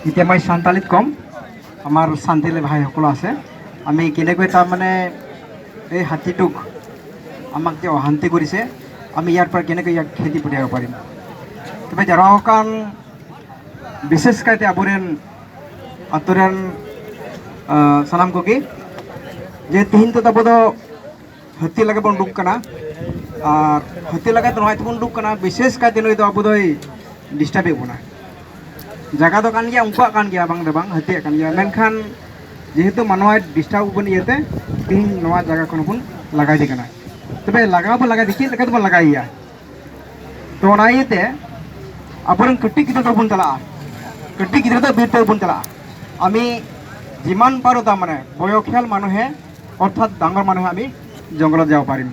এতিয়া মই চান্তালিত ক'ম। আমাৰ চান্তালী ভাইসকল আছে। আমি কেনেকৈ তাৰমানে এই হাতীটোক আমাক যে অশান্তি কৰিছে, আমি ইয়াৰ পৰা কেনেকৈ ইয়াক খেদি পঠিয়াব পাৰিম। তবে ᱡᱟᱨᱣᱟ বিশেষ ᱠᱟᱭᱛᱮ ᱟᱵᱚᱨᱮᱱ ᱟᱛᱳ ᱨᱮᱱ ᱥᱟᱱᱟᱢ ᱠᱚᱜᱮ ᱡᱮ ᱛᱤᱦᱤᱧ ᱫᱚ ᱟᱵᱚ ᱫᱚ ᱦᱟᱹᱛᱤ ᱞᱟᱜᱟ ᱵᱚᱱ ᱩᱰᱩᱠ ᱠᱟᱱᱟ, ᱟᱨ ᱦᱟᱹᱛᱤ ᱞᱟᱜᱟ ᱫᱚ ᱱᱚᱣᱟ ᱛᱮᱵᱚᱱ ᱩᱰᱩᱠ ᱠᱟᱱᱟ, ᱵᱤᱥᱮᱥ ᱠᱟᱭᱛᱮ ᱱᱩᱭ ᱫᱚ ᱟᱵᱚ ᱫᱚᱭ ᱰᱤᱥᱴᱟᱵᱮᱫ ᱵᱚᱱᱟ। ᱡᱟᱭᱜᱟ ᱫᱚ ᱠᱟᱱ ᱜᱮᱭᱟ ᱩᱱᱠᱩᱣᱟᱜ ᱠᱟᱱ ᱜᱮᱭᱟ, ᱵᱟᱝ ᱫᱚ ᱵᱟᱝ, ᱦᱟᱹᱛᱤᱭᱟᱜ ᱠᱟᱱ ᱜᱮᱭᱟ, ᱢᱮᱱᱠᱷᱟᱱ ᱡᱮᱦᱮᱛᱩ ᱢᱟᱱᱣᱟᱭ ᱰᱤᱥᱴᱟᱵ ᱵᱚᱱ ᱤᱭᱟᱹᱛᱮ ᱛᱤᱦᱤᱧ ᱱᱚᱣᱟ ᱡᱟᱭᱜᱟ ᱠᱷᱚᱱ ᱵᱚᱱ ᱞᱟᱜᱟᱭᱮ ᱠᱟᱱᱟ। ᱛᱚᱵᱮ ᱞᱟᱜᱟᱣ ᱵᱚᱱ ᱞᱟᱜᱟᱭ, ᱪᱮᱫ ᱞᱮᱠᱟ ᱛᱮᱵᱚᱱ ᱞᱟᱜᱟᱭᱮᱭᱟ? ᱛᱚ ᱚᱱᱟ ᱤᱭᱟᱹᱛᱮ ᱟᱵᱚᱨᱮᱱ ᱠᱟᱹᱴᱤᱡ ᱜᱤᱫᱽᱨᱟᱹ ᱫᱚ ᱵᱚᱱ ᱪᱟᱞᱟᱜᱼᱟ, ᱠᱟᱹᱴᱤᱡ ᱜᱤᱫᱽᱨᱟᱹ ᱫᱚ ᱵᱤᱨ ᱛᱮ ᱵᱚᱱ ᱪᱟᱞᱟᱜᱼᱟ। আমি যিমান পাৰোঁ তাৰমানে বয়সীয়াল মানুহে অৰ্থাৎ ডাঙৰ মানুহে আমি জংঘলত যাব পাৰিম।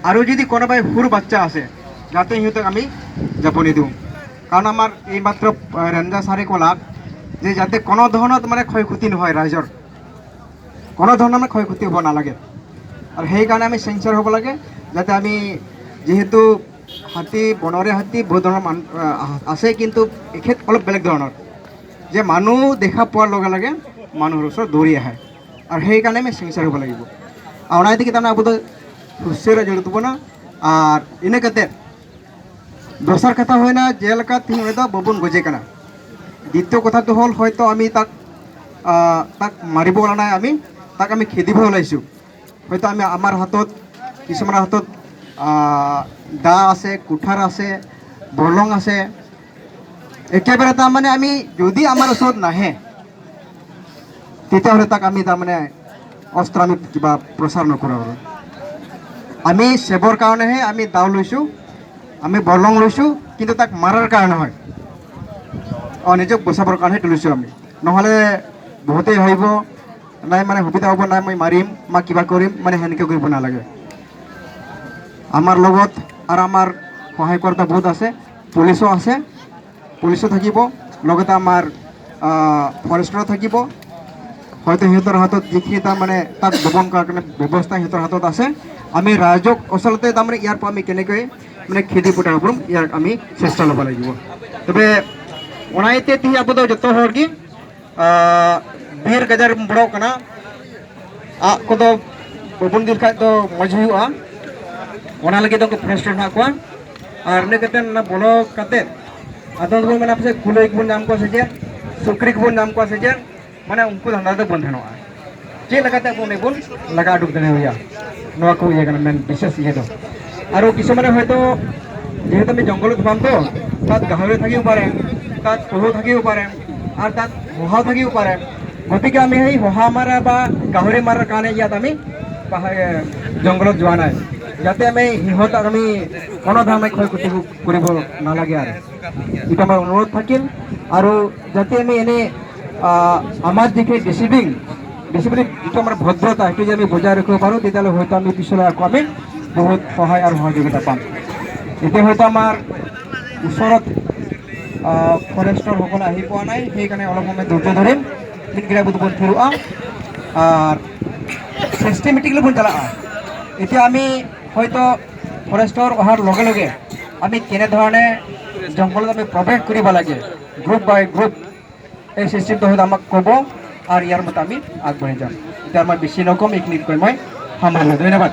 আৰু যদি কোনোবাই সৰু বাচ্চা আছে, যাতে সিহঁতক আমি যাব নিদিওঁ। কাৰণ আমাৰ এইমাত্ৰ ৰেঞ্জা ছাৰে ক'লাক যে যাতে কোনো ধৰণৰ মানে ক্ষয় ক্ষতি নহয়, ৰাইজৰ কোনো ধৰণৰ মানে ক্ষয় ক্ষতি হ'ব নালাগে। আৰু সেইকাৰণে আমি চেঞ্চাৰ হ'ব লাগে, যাতে আমি যিহেতু হাতী, বনৰীয়া হাতী বহুত ধৰণৰ মানুহ আছে, কিন্তু এখেত অলপ বেলেগ ধৰণৰ, যে মানুহ দেখা পোৱাৰ লগে লগে মানুহৰ ওচৰত দৌৰি আহে, আৰু সেইকাৰণে আমি চেঞ্চাৰ হ'ব লাগিব। আর ᱚᱱᱟ ᱤᱫᱤ ᱠᱟᱛᱮ ᱟᱵᱚ ᱫᱚ ᱦᱩᱥᱭᱟᱹᱨ ᱡᱟᱹᱨᱩᱲ ᱛᱟᱵᱚᱱᱟ। ᱟᱨ ᱤᱱᱟᱹ ᱠᱟᱛᱮᱫ ᱫᱚᱥᱟᱨ ᱠᱟᱛᱷᱟ ᱦᱩᱭᱱᱟ, ᱡᱮᱞᱮᱠᱟ ᱛᱤᱦᱤᱧ ᱩᱱᱤ ᱫᱚ ᱵᱟᱵᱚᱱ ᱜᱚᱡᱮ ᱠᱟᱱᱟ। দ্বিতীয় কথাটো হ'ল, হয়তো আমি তাক তাক মাৰিব ওলা নাই, আমি তাক আমি খেদিব ওলাইছোঁ। হয়তো আমি আমাৰ হাতত, কিছুমানৰ হাতত দা আছে, কুঠাৰ আছে, বলং আছে। একেবাৰে তাৰমানে আমি যদি আমাৰ ওচৰত নাহে, তেতিয়াহ'লে তাক আমি তাৰমানে অস্ত্ৰ আমি কিবা প্ৰচাৰ নকৰোঁ। আৰু আমি চেবৰ কাৰণেহে আমি দাও লৈছোঁ, আমি বলং লৈছোঁ, কিন্তু তাক মাৰাৰ কাৰণে নহয়, নিজক বচাবৰ কাৰণেহে লৈছোঁ আমি। নহ'লে বহুতেই ভাবিব নাই, মানে সুবিধা হ'ব নাই, মই মাৰিম বা কিবা কৰিম, মানে সেনেকৈ কৰিব নালাগে। আমাৰ লগত আৰু আমাৰ সহায় কৰোঁতা বহুত আছে, পুলিচো আছে, পুলিচো থাকিব, লগতে আমাৰ ফৰেষ্টৰো থাকিব। হয়তো সিহঁতৰ হাতত যিখিনি তাৰমানে তাক দমন কৰাৰ কাৰণে ব্যৱস্থা সিহঁতৰ হাতত আছে। আমি ৰাইজক আচলতে তাৰমানে ইয়াৰ পৰা আমি কেনেকৈ মানে খেদি পঠাব পাৰোঁ, ইয়াক আমি চেষ্টা ল'ব লাগিব। তবে ᱚᱱᱟ ᱤᱭᱟᱹᱛᱮ ᱛᱮᱦᱮᱧ ᱟᱵᱚ ᱫᱚ ᱡᱚᱛᱚ ᱦᱚᱲ ᱜᱮ ᱵᱤᱨ ᱜᱟᱡᱟᱲ ᱵᱚᱱ ᱵᱚᱞᱚᱜ ᱠᱟᱱᱟ, ᱟᱜ ᱠᱚᱫᱚ ᱵᱟᱵᱚᱱ ᱤᱫᱤ ᱞᱮᱠᱷᱟᱡ ᱫᱚ ᱢᱚᱡᱽ ᱦᱩᱭᱩᱜᱼᱟ। ᱚᱱᱟ ᱞᱟᱹᱜᱤᱫ ᱫᱚ ᱩᱱᱠᱩ ᱯᱷᱚᱨᱮᱥᱴᱟᱨ ᱦᱮᱱᱟᱜ ᱠᱚᱣᱟ। ᱟᱨ ᱤᱱᱟᱹ ᱠᱟᱛᱮᱫ ᱚᱱᱟ ᱵᱚᱞᱚ ᱠᱟᱛᱮᱫ ᱟᱫᱚ ᱵᱚᱱ ᱢᱮᱱᱟ ᱯᱟᱥᱮᱡ ᱠᱩᱞᱟᱹᱭ ᱠᱚᱵᱚᱱ ᱧᱟᱢ ᱠᱚᱣᱟ ᱥᱮ ᱪᱮᱫ, ᱥᱩᱠᱨᱤ ᱠᱚᱵᱚᱱ ᱧᱟᱢ ᱠᱚᱣᱟ ᱥᱮ ᱪᱮᱫ, ᱢᱟᱱᱮ ᱩᱱᱠᱩ ᱫᱷᱟᱱᱫᱟ ᱫᱚ ᱵᱚᱱ ᱛᱟᱦᱮᱱᱚᱜᱼᱟ। ᱪᱮᱫ ᱞᱮᱠᱟᱛᱮ ᱟᱵᱚ ᱩᱱᱤ ᱵᱚᱱ ᱞᱟᱜᱟ ᱩᱰᱩᱠ ᱫᱟᱲᱮᱣᱟᱭᱟ, ᱱᱚᱣᱟ ᱠᱚ ᱤᱭᱟᱹ ᱠᱟᱱᱟ ᱢᱮᱱ ᱵᱤᱥᱮᱥ ᱤᱭᱟᱹ ᱫᱚ। আৰু কিছুমানে হয়তো যিহেতু আমি জংঘলত সোমাম, তো তাত গাহৰি থাকিব পাৰে, তাত পহু থাকিব পাৰে, আৰু তাত শহা থাকিব পাৰে। গতিকে আমি সেই শহা মাৰা বা গাহৰি মাৰাৰ কাৰণে ইয়াত আমি জংঘলত যোৱা নাই, যাতে আমি সিহঁতক আমি কোনো ধৰণে ক্ষয় ক্ষতি কৰিব নালাগে। আৰু এইটো আমাৰ অনুৰোধ থাকিল। আৰু যাতে আমি এনেই আমাৰ যিখিনি ডিচিপ্লিন, ডিচিপ্লিন যিটো আমাৰ ভদ্ৰতা, সেইটো যদি আমি বজাই ৰাখিব পাৰোঁ, তেতিয়াহ'লে হয়তো আমি পিছলৈ আকৌ আমি বহুত সহায় আৰু সহযোগিতা পাম। এতিয়া হয়তো আমাৰ ওচৰত ফৰেষ্টৰসকল আহি পোৱা নাই, সেইকাৰণে অলপ সময় ধৈৰ্য ধৰিম। মিদ ᱵᱚᱱ ᱛᱷᱤᱨᱚᱜᱼᱟ ᱟᱨ ᱥᱤᱥᱴᱮমেটিকলি ᱵᱚᱱ ᱪᱟᱞᱟᱜᱼᱟ। এতিয়া আমি হয়তো ফৰেষ্টৰ অহাৰ লগে লগে আমি কেনেধৰণে জংঘলত আমি প্ৰৱেশ কৰিব লাগে, গ্ৰুপ বাই গ্ৰুপ, এই চিষ্টেমটো হয়তো আমাক ক'ব, আৰু ইয়াৰ মতে আমি আগবাঢ়ি যাম। এতিয়া মই বেছি নক'ম, এইখিনিত কৈ মই সামৰিলোঁ। ধন্যবাদ।